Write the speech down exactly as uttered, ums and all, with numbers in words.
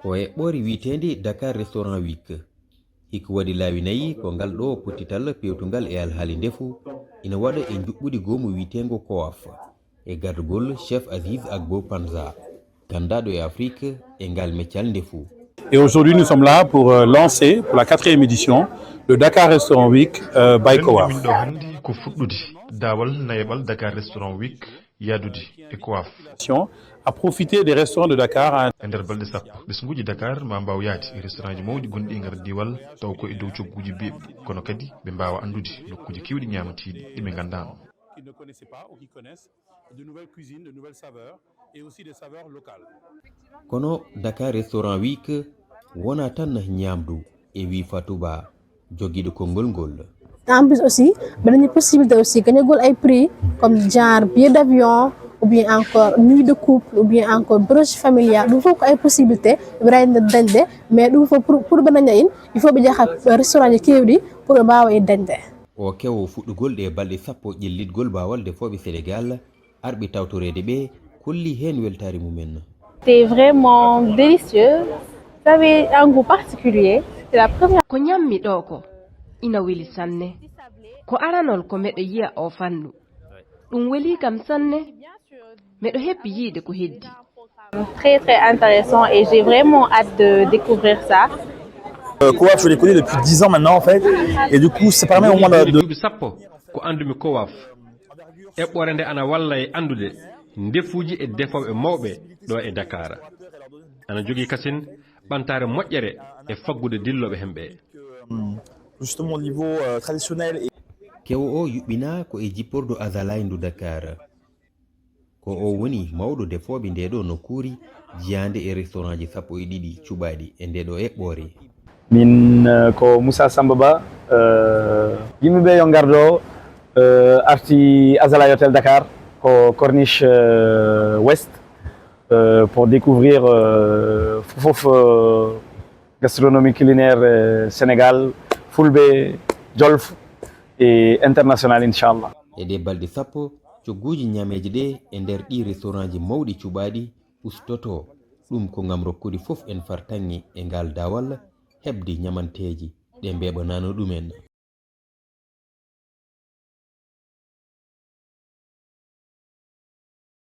Ko eɓɓoore wiyeteendi Dakar Restaurant Week. Hikka waɗi laawi nayi ko ngal ɗo pottital pewtungal e alhaali ndefu ina waɗa e njuɓɓudi goomu wiyeteengo COAF e gardugol Chef Aziz Agbo Panza, ganndaɗo e Afrique e ngal meccal ndefu. Et aujourd'hui, nous sommes là pour euh, lancer, pour la quatrième édition, le Dakar Restaurant Week euh, by Renndi COAF. Amin ɗo hanndi ko fuɗɗudi daawal nayaɓal Dakar Restaurant Week yaadude e COAF. À profiter des restaurants de Dakar. E nder balɗe sappo, ɓesnguuji Dakar ma mbaaw yahde e restaurantji mawɗi gonɗi e nder diiwal, taw ko e dow cogguuji beeɓɗi, kono kadi ɓe mbaawa anndude nokkuuji keewɗi ñaamatiiɗi ɗi ɓe nganndaano. Qui ne connaissaient pas ou qui connaissent de nouvelles cuisines, de nouvelles saveurs et aussi des saveurs locales. Kono Dakar Restaurant Week wona tan ñaamdu, e wi Fatou Ba, jogiiɗo konngol ngol. En plus aussi, mbaɗa possibilité aussi gañagol ay prix comme genre billet d'avion, ou bien encore nuit de couple, ou bien encore broche familiale. Ɗum fof ko ay possibilité ɓe dañde, mais ɗum fof pour pour ɓe daña in, il faut ɓe jaha restaurantji keewɗi pour ɓe mbaawa e dañde. O kewo fuɗɗugol ɗe balɗe sappo ƴellitgol baawal defooɓe Sénégal, arɓe tawtoreede ɓe kolli heen weltaare mumen. C'est vraiment délicieux. Vous avez un goût particulier. C'est la première. Ko ñammi ɗo ko ina weli sanne. Ko aranol ko meɗo yiya o fannu. Ɗum weli kam sanne. Meɗo heppi yiide ko heddi. Très très intéressant et j'ai vraiment hâte de découvrir ça. Euh, COAF, je les connais depuis dix ans maintenant en fait. Et du coup, ça permet au moins de... Duuɓi sappo ko anndumi COAF. Eɓɓoore nde ana walla e anndude ndefuuji e defooɓe mawɓe ɗo e Dakar. Ana jogii kasin ɓantaare moƴƴere e faggude dillooɓe heen ɓee. Justement au niveau euh, traditionnel. Et... Kewo o yuɓɓinaa ko e jippordu Azalaï ndu Dakar. Ko o woni mawɗo defooɓe ndeeɗo nokkuuri, jiyaande e restaurantji sappo e ɗiɗi cuɓaaɗi e ndeeɗo eɓɓoore. Min euh, ko Moussa Samba Ba. Euh, yimɓe ɓe yo ngardo euh, arti Azalaï Hotel Dakar ko corniche euh, ouest euh, pour découvrir euh, fof euh, gastronomie culinaire euh, Sénégal, Fulbe, Jolf et international inchallah. E ɗe balɗe sappo, cogguuji ñameeje ɗe e nder ɗi restaurantji mawɗi cuɓaaɗi ustoto. Ɗum ko ngam rokkude fof en fartaŋŋe e ngal daawal, heɓde ñamanteeji ɗe mbeeɓanaano ɗumen.